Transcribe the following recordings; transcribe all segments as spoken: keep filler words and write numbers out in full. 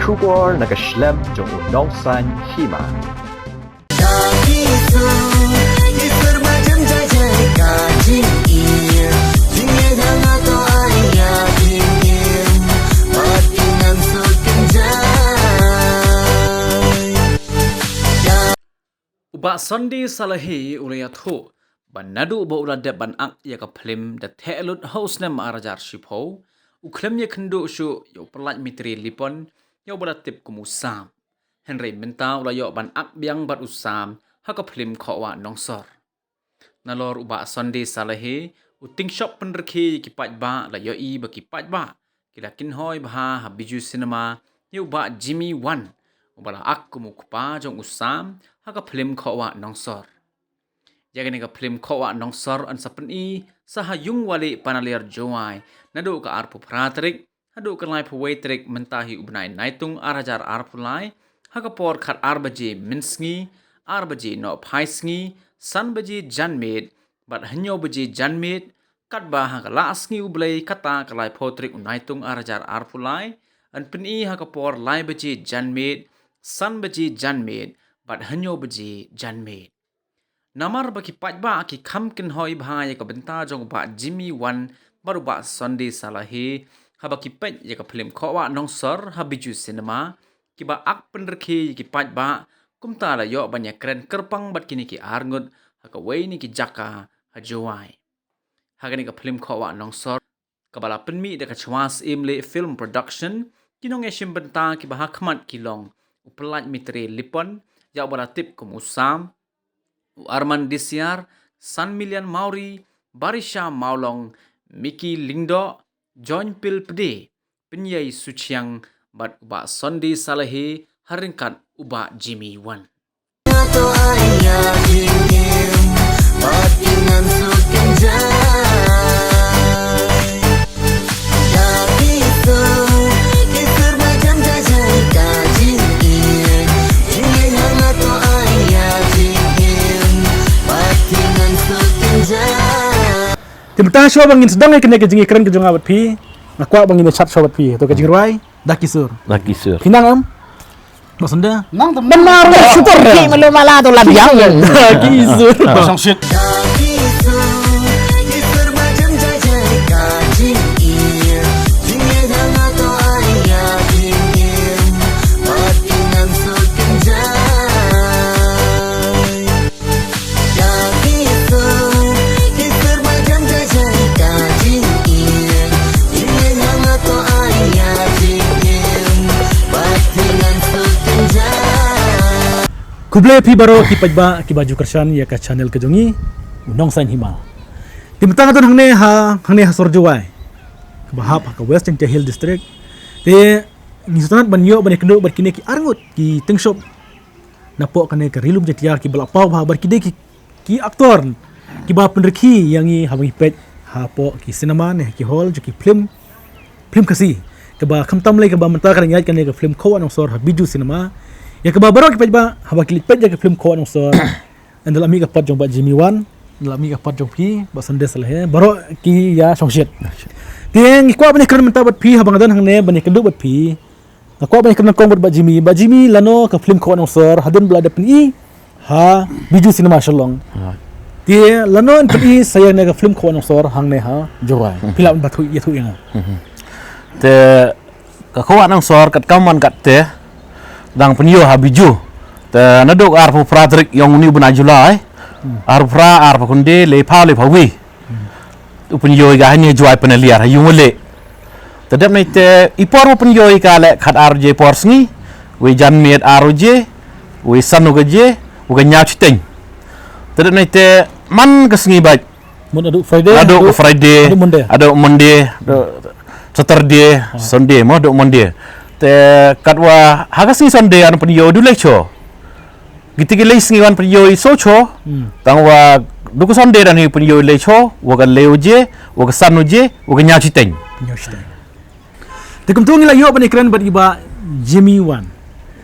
Khubor na ka shlem jong u Nongsaiñ Hima. U Bah Sunday Salehi u la ïathuh ba naduh ba u la dep ban ak ïa ka phlim Da Theh Lut ha u snem ar hajar shiphew, u khlem ïakynduh shuh ïa u Pyllait Mitri Lipon ïa uba la tip kum u Sam. Hynrei mynta u la ïoh ban ak biang bad u Sam ha ka phlim Khohwah Nongsor. Nalor u Bah Sunday Salehi, u tyngshop pynrkhie ïa ki paidbah la ïohi ba ki paidbah ki la kynhoi bha ha Bijou Cinema ïa u Bah Jimmy Wan, uba la ak kum u kpa jong u Sam ha ka phlim Khohwah Nongsor. Ïa kane ka phlim Khohwah Nongsor yn sa pyni sa ha Ïungwaleh Panaliar Jowai naduh ka arphew phra tarik haduh ka laiphew wei tarik mynta hi u bnai Naitung ar hajar arphew lai, ha ka por khatar baje mynsngi, ar baje nohphai sngi, san baje janmiet bad hynñiew baje janmiet, katba ha ka Laisngi U Blei kata ka laiphew tarik u Naitung ar hajar arphew lai, yn pyni ha ka por lai baje janmiet, san baje janmiet bad hynñiew baje janmiet. Namar ba ki paidbah ki kham kynhoi bha ïa ka bynta jong u Bah Jimmy Wan bad u Bah Sunday Salehi, haba ki peit ïa ka phlim Khohwah Nongsor ha Bijou Cinema, kiba ak pynrkhie ïa ki paidbah, kumta la ïoh ban ïakren kyrpang bad kine ki arngut ha kawei na ki jaka ha Jowai. Ha kane ka phlim Khohwah Nongsor, kaba la pynmih da ka Chwa Syiem Leh Film Production, ki nongïashim bynta kiba ha khmat ki long u Pyllait Mitri Lipon ïa uba la tip kum u Sam, u Arman Disiar, San Million Mawrie, Barisha Mawlong, Mickey Lyngdoh, Join Pil Pde, Pynïaid Suchiang bad u Bah Sunday Salehi ha ryngkat u Bah Jimmy Wan. Te mynta shuwa ba ngin sdang ïa kane ka jingïakren ka jong nga bad phi, nga kwah ba ngin ïa chat shuwa bad phi. To ka jingrwai Da Ki Sur. Da Ki Sur. Phi nang em? Bah Sunday. Nang tem. Benar, Bah Sunday. Ki malu mala tu lam yang. Da Ki Sur. Bah Sangshit. Khublei phi baroh ki paidbah kiba ju kyrshan ïa ka channel ka jong ngi, u Nongsaiñ Hima. Te mynta nga don hangne ha, hangne ha Sor Jowai, kaba hap ha ka West Jaintia Hills District. Te ngi sngewtynnat ban ïoh ban ïakynduh bad kine ki arngut ki tyngshop napoh kane ka Ri Lum Jaiñtia kiba la paw bha bad ki dei ki, ki actor kiba pynrkhie ïa ngi haba ngi peit hapoh ki cinema ne ki hall jong ki film, film Khasi. Kaba khamtam lei kaba mynta ka dang ïaid kane ka film Khohwah Nongsor ha Bijou Cinema. Ïa kaba baroh ki paidbah haba ki leit peit ïa ka film Khohwah Nongsor, ynda la mih ka pat jong Bah Jimmy Wan, ynda la mih ka pat jong phi Bah Sunday Salehi, baroh ki ïa shongshit. Te ngi kwah ban ïakren mynta bad phi haba nga don hangne ban ïakynduh bad phi. Nga kwah ban ïakren nyngkong bad Bah Jimmy. Bah Jimmy, lano ka film Khohwah Nongsor hadien ba la dep pyni ha Bijou Cinema Shillong? Ha. Te lano yn pyni sa ïa kane ka film Khohwah Nongsor hangne ha Jowai? Hmm. Phi lah ban ïathuh, ïathuh ïa nga. Hmm. Te ka Khohwah Nongsor katkam wan katte dang pynïoh ha Bijou. Te naduh arphew phra tarik jong une u bnai July, hmm, arphew phra, arphew khyndai, laiphew, laiphew wei, u pynïoh ïa ka hangne ha Jowai Panaliar ha Ïungwaleh. Te dep nai te i por ba pynïoh ïa ka leh khatar baje por sngi, wei janmiet ar baje, wei san baje, wei ka ñiaw shiteng. Te dep nai te man ka sngi bad. Mut naduh Friday, naduh, naduh Friday, naduh Monday, naduh Monday, naduh Saturday, ah, Sunday, mo, naduh Monday. Te katwa ha ka sngi Sunday yn pynïoh du lei show. Kiti ki lei sngi wan pynïoh i show show. Hmm. Tangwa du ka Sunday dang hi pynïoh i lei show, wa ka lei baje, wa ka san baje, wa ka ñiaw shiteng. Ñiaw shiteng. Te kumta ngi la ïoh ban ïakren bad i Bah Jimmy Wan.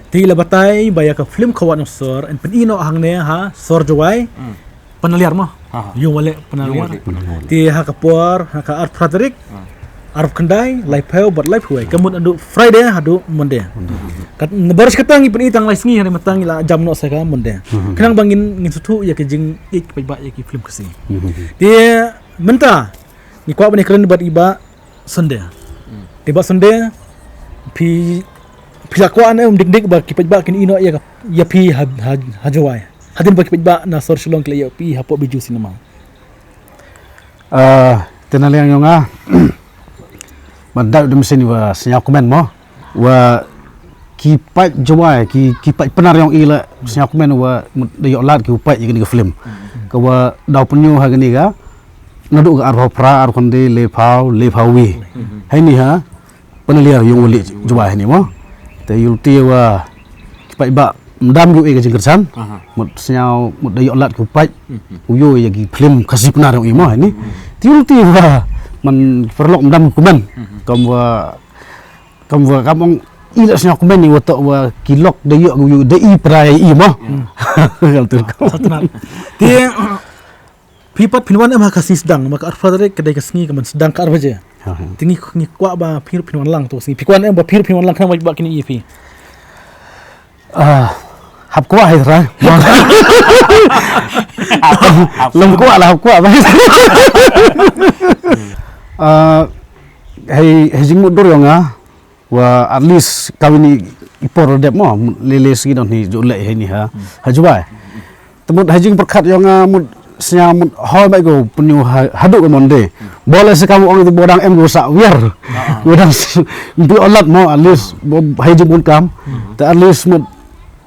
Te i la batai ba ïa ka film Khohwah Nongsor yn pyni noh hangne ha Sor Jowai. Hmm. Panaliar mo. Ha, ha. Ïungwaleh Panaliar. Ïungwaleh Panaliar. Te ha ka por, ha ka arphew phra tarik. Ha. Arphew khyndai, laiphew bad laiphew wei. Ka mut naduh Friday haduh Monday. Kat, baroh shi katta ngi pyni tang lai sngi, hynrei mynta ngi la jam noh sa ka Monday. Khnang ba ngin, ngin sngewthuh ïa ka jingïeit paidbah ïa ki film Khasi. Te mynta ngi kwah ban ïakren bad i Bah Sunday. Te Bah Sunday, phi, phi la kwah ne em dik dik ba ki paidbah kin ïeh noh ïa ka, ïa phi ha, ha, ha Jowai, hadien ba ki paidbah na sor Shillong ki la ïoh phi hapoh Bijou Cinema? Ah, te na liang jong nga, ban da u dum sien wa sñiaw kmen mo, wa ki paid Jowai, ki, ki paid Pnar jong i la sñiaw kmen wa mut da ïoh lad ki u paid ïa kani ka film. Ka wa daw pynñiaw ha kani ka, naduh ka arphew phra, arphew khyndai, laiphew, laiphew wi. Haini ha Panaliar, ïong u lih Jowai haini mo. Te ïoh lute wa ki paidbah mdam ïoh i ka jingkyrshan. Mut sñiaw, mut da ïoh lad ki u paid, u ïoh ïa ki film Khasi Pnar jong i mo haini. Te ïoh lute wa man paralok mdam ki kmen. Kam wa, kam wa, kam ong i la sñiaw kmen i wa toh wa ki lok da ïoh, ïoh da i pra i mo. Kal tu. Sat nat. Te phi pat phin wan em ha ka sngi sdang, ma ka arphew tarik ka dei ka sngi ka man sdang ka ar baje. Te ngi, ngi kwah ba phi ruh phin wan lang to sngi. Phi kwah em ba phi ruh phin wan lang khnang ba kin ïoh i phi. Ah, hap kwah hi trai. Lem kwah la hap kwah ba. Ah, hei, hei jingmut dur jong nga. Wa at least kawei ni i por dep mo, lele sngi don hi ju leh hi ni ha, ha Jowai. Te mut ha jingpyrkhat jong nga mut sñiaw mut hoi bai ko pynñiaw ha, haduh ka Monday. Bole se kam ong te bo dang em ko sa wiar. Ko dang s-, mpi olat mo at least bo ha jingpun kam. Te at least mut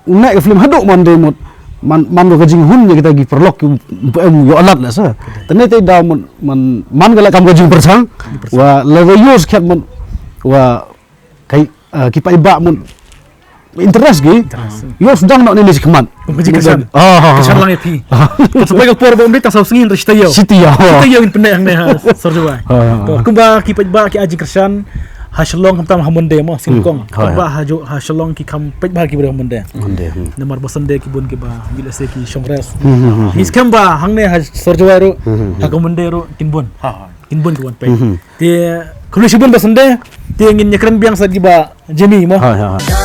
ne ka film haduh Monday mut man, man ko ka jinghun ïa kita ki paralok ki em ïoh olat la sa. Te ne te da mut man, man ka la kam ka jingpyrchang. Wa la ïoh skhet mut wa kai, ah, ki paidbah mut interest ki. Interest. Ïoh sdang noh ne ne shi khmat. Kum ka jingkyrshan. Ah. Kyrshan lang ïa phi. Ka sampai ka por ba um dei tang saw sngi hynrei shi taïew. Shi taïew. Shi taïew in pynneh hangne ha sor Jowai. Ah. To, kumba ki paidbah ki ai jingkyrshan ha Shillong khamtam ha Monday mo sngkong. Kumba ha Jo-, ha Shillong ki kham paidbah ki briew ha Monday. Monday. Namar ba Sunday ki bun kiba ngi lehse ki shong rest. Ngi skhem ba hangne ha sor Jowai ruh ha ka Monday ruh kin bun. Kin bun ki wan peit. Te khublei shibun Bah Sunday. Te ngin ïakren biang sa ki Bah Jimmy mo. Hai, hai, hai.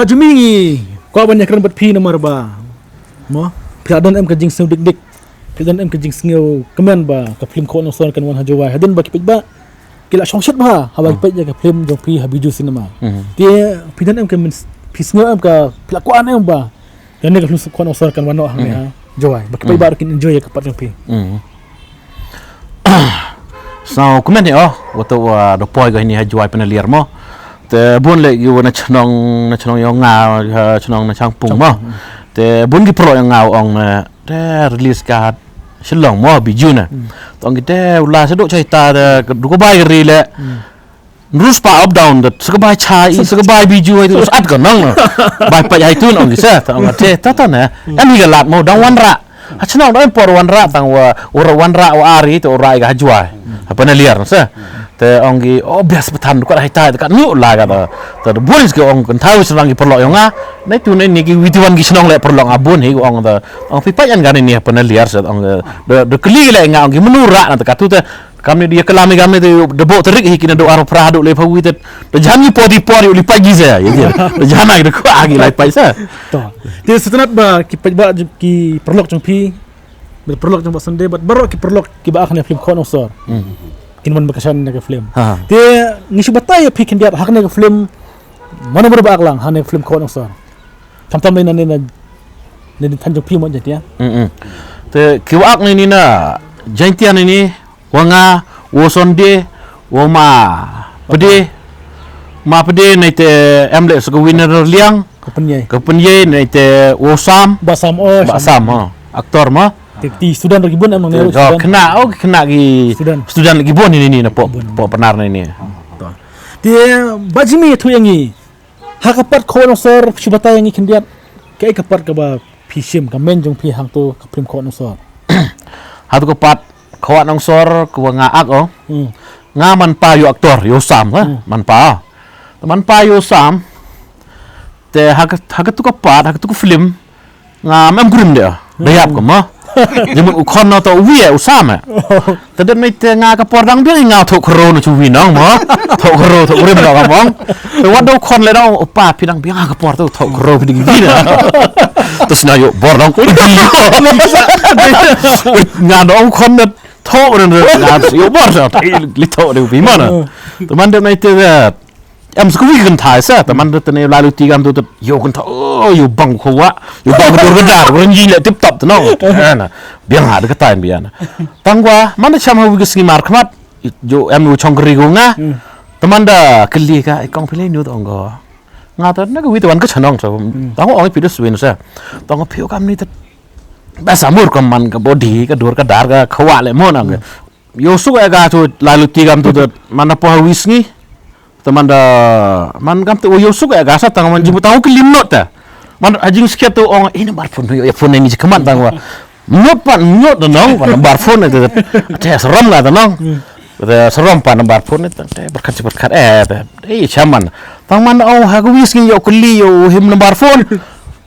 Ka jong ngi, kwah ban ïakren bad phi namar ba mo, phi la don em ka jingsngew dik dik, phi la don em ka jingsngew kmen ba ka film Kawok Nongsor kan wan ha Jowai hadien ba ki paidbah ki la shongshit bha haba ki peit ïa ka film jong phi ha Bijou Cinema. Te phi don em ka, phi sngew em ka, phi la kwah em ba kane ka film Kawok Nongsor kan wan noh hangne ha Jowai ba ki paidbah ruh kin enjoy ïa ka part jong phi. Sngewkmen hi o, wat u da poi ka hini ha Jowai Panaliar mo. Te bun leh ki wa na chnong, na chnong yong nga, ha chnong na Changpung mo. Te bun ki pro yong nga ong na te release ka Shillong mo Bijou na. Tong ki te u la sa dok chai ta de du ka bai ka ri le. Rus pa up down de, sa ka bai chai, sa ka bai Bijou ai tu, sa at ka nong na. Bai pa ai tu nong ki sa, ta ong te, ta ta na. Em hi ka lad mo dang wanrah. Ha chnong dang por wanrah tang wa, ur wanrah wa ari te ur ai ka ha Jowai. Ha Panaliar sa. Te ong ki, oh bias pathan du ka hai tai, te ka nyu la ka ta. Te bun ki ong kan thau sa lang ki paralok yong nga. Nai tu nai ni ki witi wan ki chnong le paralok nga bun hi ong te. Ong pi pa yan ka ni ha Panaliar sa ong te. De, de kli le nga ong ki menu rah na te ka tu te. Kam ni dia kelam ni kam ni tu debo terik hi kina do arphew phra do le phawi te. Te jan ni podi podi uli pa gi sa ya dia. Te jan ai de ko agi lai pa sa. To. Te setenat ba ki paidbah ki paralok jong phi. Ba paralok jong Bah Sunday, ba baroh ki paralok kiba ak ne film Kawok Nongsor. Kin wan ba kyrshan ne ka film. Te ngi shu batai phi khyndiat hak ne ka film. Mano mano ba ak lang hak ne ka film Kawok Nongsor. Tam tam ne na ne na ne than jong phi mo Jaintia. Te kiba ak ne ni na Jaintia ne ni. Wa nga, wa Sunday, wa ma Pde, ma Pde nei te em le sa ka Winner Liang, ka Pynjai, ka Pynjai nei te wa Sam, Bah Sam o, Bah Sam o, aktor ma. Te ti student lagi bun em nong ne student. Kena, oh kena ki student, student lagi bun ini ni na pok, pok Pnar ni ni. Te Bah Jimmy tu yang ni. Ha ka part Khawah Nongsor, shu batai ïa ngi khyndiat. Kaei ka part kaba phi shim, ka main jong phi hangto ka film Khawah Nongsor? Hato ka part Khawah Nongsor kaba nga ak o. Hmm. Nga man pa ïa u actor, ïa u Sam, eh? Hmm. Man pa. Te man pa ïa u Sam. Te ha ka, ha kato ka part, ha kato ka film, ngam em kurim de. Da ïap ka mo. Jingmut u khon na to wi eh, u Sam eh. Te dep nai te nga ka por dang biang nga thoh kro na chu wi nong mo. Thoh kro, thoh kurim nong mo. Te wat da u khon le dang, u pa phi dang biang ka por to thoh kro phi ding wi na. Te sna ïoh bor dang. Nga dang u khon na thoh na nga ïoh bor dang. Li thoh de wi mo na. Te man dep nai te em sa ka wi kynthai sa, te man da tene lai luti kam tu, tu, ïoh kynthai, oh, ïoh bang khawah, ïoh bang dur ka dar, ran yi le tip top tu no. Ana, biang ha da ka tain biang. Tang wa, man da cham ha wi ka sngi mar khmat, ïoh em u chong kri ko nga. Hmm. Te man da kylli ka, "Eh, kong phi lei nu tong ko." Nga ta na ka wi te wan ka chanong sa. Hmm. Tang wa ong phi da swin sa. Tang wa phi kam ni te. Ba sa mur ka man ka body, ka dur ka dar ka khawah le mo na. Hmm. Ïoh suk eh ka tu lai luti kam tu tu. Man da po ha wi sngi. Te man da, man kam te, oh, ïoh suk eh ka sa tang man jingmut tang u klim not te. Man ha jingskhem te ong, "Eh, nambar phone, ïoh, ïoh phone ni jikman tang wa." Not pan, not da nong, pan nambar phone te. Te sarom ka da nong. Te sarom pan nambar phone te, te berkat si berkat, eh, te. Eh, shaman. Tang man, oh, ha ka wi sngi ïoh kylli, ïoh him nambar phone.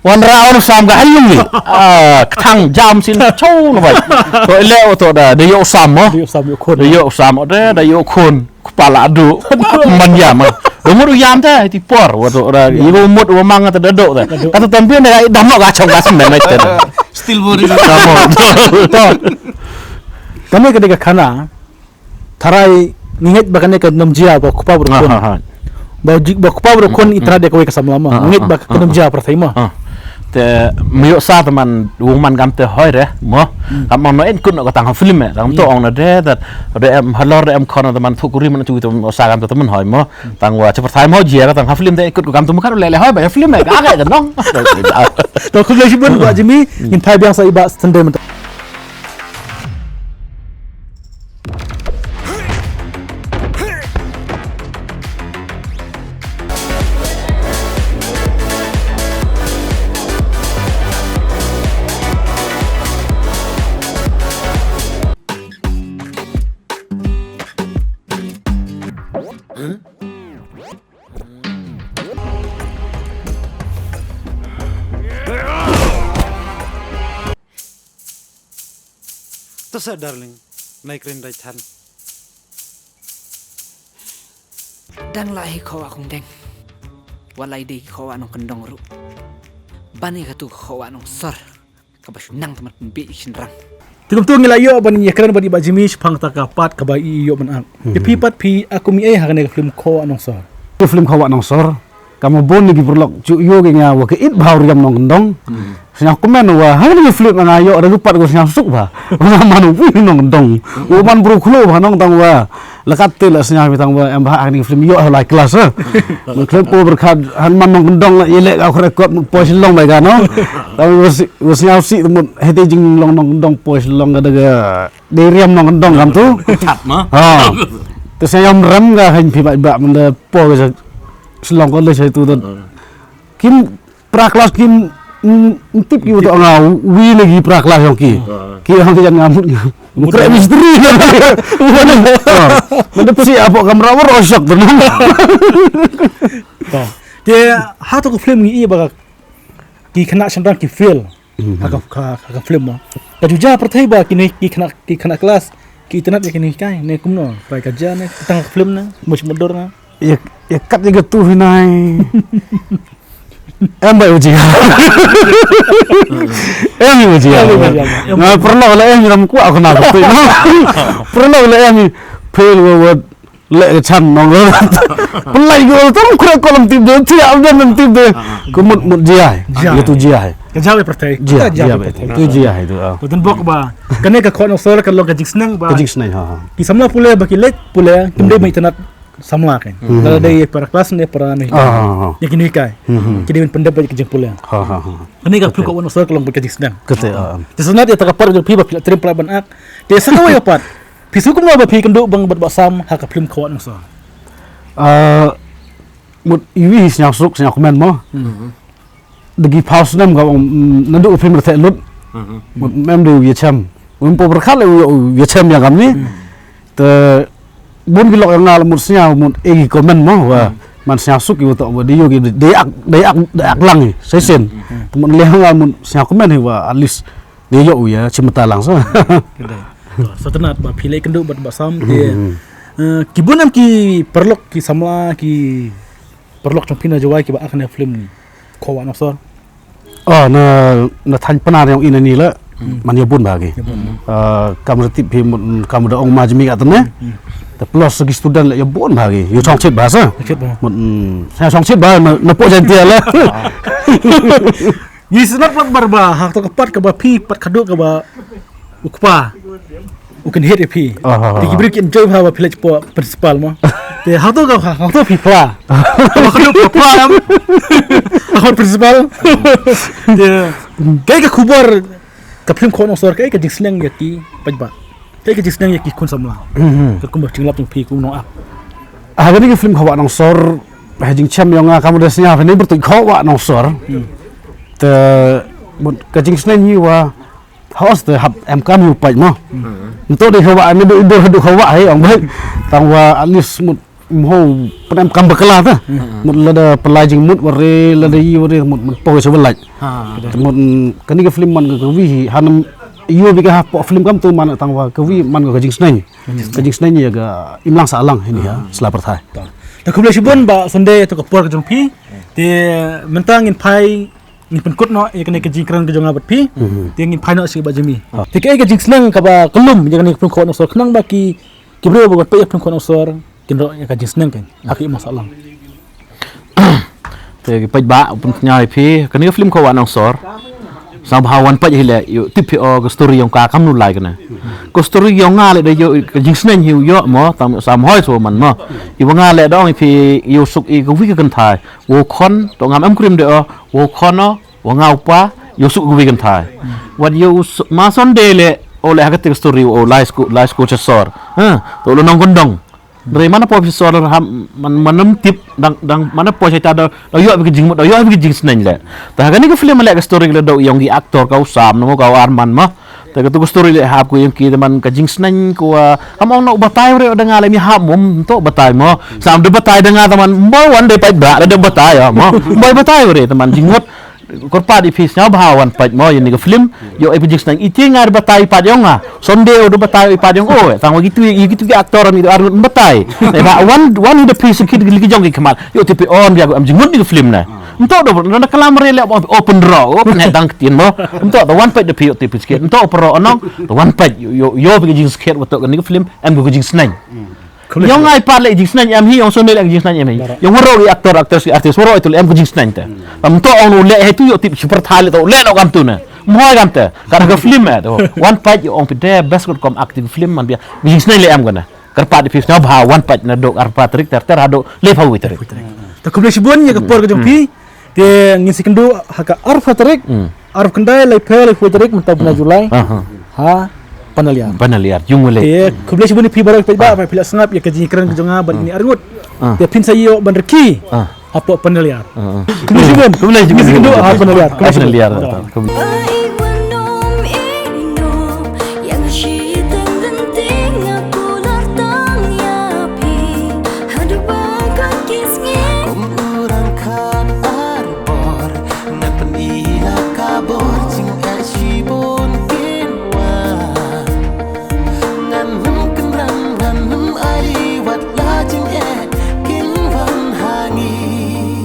Wan ra wan sam ka hayung ni. Ah, ka thang jam sin chow na bai. To le o to da, da ïoh sam mo. Da ïoh sam ïoh khun. Da ïoh sam o da, da ïoh khun. Kpala du. Man jam ah. Da mut u jam te, ti por. Wa to da, i ko mut wa mang te da do te. Ka to tam pin da, dam no ka chong ka sem mai te. Still body. Dam no. To. Kane ka dei ka khana. Tharai ngi ngeit ba kane ka nym jia ba kpa bru khun. Ha, ha, ha. Ba ji-, ba kpa bru khun i tharai de kawei ka samla ma. Ha, ha, ngeit ba ha, ka nym jia pyrthei ma. Ha. Te myo sa te man u man kam te hoi re mo. Hmm. Kam no en kun no ka tang ha film eh. Kam to ong na de da, de em halor de em khon te man thu kuri man chu te mo sa kam te man hoi mo. Tang wa cha pyrthei mo jia ka tang ha film te kut ko kam te mo kar le le hoi ba film eh ka ka te nong. To khublei shibun ba Jimmy, ngin phai biang sa i ba Sunday mynta. To sa, darling, nai kren dai than. Dang la hi khawa kong deng. Walai dei khawa nong kendong ru. Bani katu khawa nong sor. Kaba shu nang temat pembe shin rang. Ti kumtu ngi la ïoh ban ïa kren bad i Bah Jimmy shaphang ta ka part kaba i ïoh ban ak. Hmm. Te phi pat phi ak kum ei ha kane ka film Khawa Nongsor. Ka film Khawa Nongsor. Ka ma bun ki paralok ju ïoh ki nga wa ka it bha u riam nongkyndong. Hmm. Sñiaw kmen wa ha kane ka film nga ïoh da ki part ko sñiaw suk bha. Wa man u wi nongkyndong. U man bru khlo bha nong tang wa. La kat te la sñiaw mi tang wa em bha ha kane ka film ïoh ha lai klas ha. Ngi khlem po byrkhat han man nongkyndong la ïa leh ka khre kot mut poi Shillong bai ka no. Tang wa sñiaw sih mut hete jinglong nongkyndong poi Shillong ka da ka dei riam nongkyndong kam tu. Chat ma. Ha. Te sñiaw rem ka han phi bai ba man da poi ka Shillong ko le sai tu da. Hmm. Kim pra klas kim, mm, tip ki uto nga wi lagi pra klas yong ki. Hmm. Ki hang ki jan ngamut. Mut kre mistri. Mana psi apo kamera war osok tu. To. Te ha to ka film ngi i ba ki khynnah shynrang ki fail. Hmm. Ha ka, ha ka, ha ka film mo. Ka ju ja pyrthei ba kine ki khynnah, ki khynnah klas ki itynnad ïa kine kai ne kumno. Pai ka ja ne tang ka film na. Mus mudur na. Ïa, ïa kat ïa ka tu hi nai. Em bai u jia. Em ïa u jia. Em ïa u jia. Nga pernah la em ram kuat aku nak tu. Pernah la em pil wa wa le ka chan nong. Pernah yu tam kre kolam tip de, tiap dan tip de. Ku mut mut jia. Jia. Ïa tu jia. Ka jaw ïa pyrthei. Jia, ka jaw jia ïa pyrthei. Tu jia tu. Ko ten bok ba. Kane ka khon sor ka long ka jingsneng ba. Ka jingsneng ha ha. Ki samla pule ba ki lek pule kim dei mai itynnad samla kan. Hmm. Lada dei para klas ne para ne. Ah, ah, ah. Ïa kine kai. Hmm, hmm. Ki dei ban pyndep bad ka jingpule. Ha ha ha. Kane ka plu ka wan sor ka long bad ka jingsneng. Kate, ah. Te sanad ïa ta ka par jong phi ba phi la trem para ban ak. Te sa kawei ka par. Phi sngewkmen ba phi kynduh bang bad Bah Sam ha ka film Khawa Nongsor. Ah, mut iwi hi sñiaw suk sñiaw kmen mo. Da ki phaw snem ka ong, mm, naduh u phim rtheh lut. Mut mem de u yachem. Mem pop rkhat le u yachem ya kamni. Te bun ki lok ya nga la mut sñiaw mut e ki comment mo wa. Man sñiaw suk ki wa tok wa de yo ki de ak de ak de ak lang hi. Sesen. Te mut le nga mut sñiaw comment hi wa at least de yo u ya chimta lang sa. Kedai. Sa tnat ba phi leh kynduh bad ba sam te. Eh, ki bun em ki paralok ki samla ki paralok jong phi na Jowai ki ba ak ne film ni. Ko wa na sor. Oh, na na than pnar yong ina ni la. Man ya bun ba ki. Ah, kam rtip phi mut kam da ong ma jmi ka tne. Te plus ki student la ya bun ba ki. Yu chong chit ba sa. Chit ba. Mut, mm, sa chong chit ba na na po jan tia la. Ngi snap pat bar ba ha to ka pat ka ba phi pat khaduk ka ba u kpa u kynhit ïa phi. Te ki briew ki enjoy bha ba phi leh po principal mo. Te ha to ka ha to phi pla ka ba khaduk ka pla em ha principal. Te kai ka khubor ka phim kho nong sor kai ka jingsneng ïa ki pat ba. Te ka jingsneng ïa ki khun samla. Ka kumba jinglap jong phi kum nong ap. Ah, kani ka film Khawa Nongsor, ha jingchem yong nga kam da sñiaw ne bertuid Khawa Nongsor. Te mut ka jingsneng hi wa haos te hap em kam yu pait mo. Nto de Khawa ne du dur hadu Khawa he ong bai. Tang wa at least mut mho pen em kam bakla ta. Mut lada pelai jingmut ware lada yi ware mut mut poi sa belaj. Mut kani ka film man ka wi hi hanam yu bi ka hap po film kam tu man tang wa ka wi man ka jingsneng. Ka jingsneng ïa ka imlang sahlang hini ha sla pyrthai. Ta khublei shibun ba Sunday to ka por ka jong phi. Te mynta ngin phai ngin pynkut noh ïa kane ka jingkren ka jong nga bad phi. Te ngin phai noh shi ba jong mi. Te kaei ka jingsneng kaba kyllum ïa kane ka pynkhot noh sor khnang ba ki ki briew ba peit ïa pynkhot noh sor kin rah ïa ka jingsneng kan ha ka imlang sahlang. Te ki peit ba u pynsñiaw ïa phi kane ka film Khawa Nongsor. Sngewbha wan peit hi leh ïoh tip phi o ka story yong ka kamnu lai kane. Ka story yong nga leh da ïoh ka jingsneng hi u ïoh mo tang sam hoi so man mo. Iwa nga leh da ong ïa phi ïoh suk i ka wi ka kynthai. Wow khon to ngam em krim de o wow khon o wa nga u pa ïoh suk ka wi ka kynthai. Wat ïoh ma Sunday leh o leh ha kata ka story o lai sku lai sku cha sor. Ha to lo nong kondong. Dre mana poi phi sor ham man manam tip dang dang mana poi chaita da da ïoh bi ka jingmut da ïoh bi ka jingsneng leh. Ta ha kane ka film leh ka story leh da yong ki actor ka u Sam namo ka u Arman ma. Ta ka tu ka story leh hap ko yong ki da man ka jingsneng ko wa kam ong no batai re da nga leh mi hap mum to batai mo. Sam da batai da nga ta man mbo wan de pait ba da batai mo. Mbo batai re ta man jingmut. Kyrpad ïa phi sngewbha wan peit mo ïa ni ka film. Ïoh ïa phi jingsneng iti nga da batai pat ïong nga. Sunday u da batai pat ïong o tang wa kitu ïa kitu ki actor mi da ar batai. Ba wan wan da phi sakit ki jong ki khmat. Ïoh ti phi on bia am jingmut ni ka film na. Nto da na kalam re le open ro open he dang ktien mo. Nto da wan peit da phi ïoh ti phi sakit. Nto pro onong da wan peit ïoh ïoh phi jingsakit wa to ni ka film em ko jingsneng. Yong ngai pat leh jingsneng em hi yong Sunday leh jingsneng em hi. Yong waro i actor actress artist waro itu leh em ko jingsneng te. Tam to ong leh he tu yo tip super thai leh to leh no kam tu na. Mhoi kam te. Kar ka film eh to. Wan pait yo ong pide best kot kom acting film man bia. Jingsneng leh em ko na. Kyrpad ïa phi sngewbha wan pait na dok arpha tarik ter ter ha dok le phawi tarik. Ta khublei shibun ïa ka por ka jong phi. Te ngin sa ïakynduh ha ka arpha tarik. Arpha khyndai lai phe lai phawi tarik mynta bnai July. Ha Panaliar. Panaliar jung le. Te khublei shibun ïa phi baroh phi ba phi la sngap ïa ka jingkren ka jong nga bad ini arngut. Te phin sa ïoh ban rki. Hapoh Panaliar. Khublei shibun. Khublei shibun. Ngin sa ïakynduh ha Panaliar. Khublei shibun. Panaliar.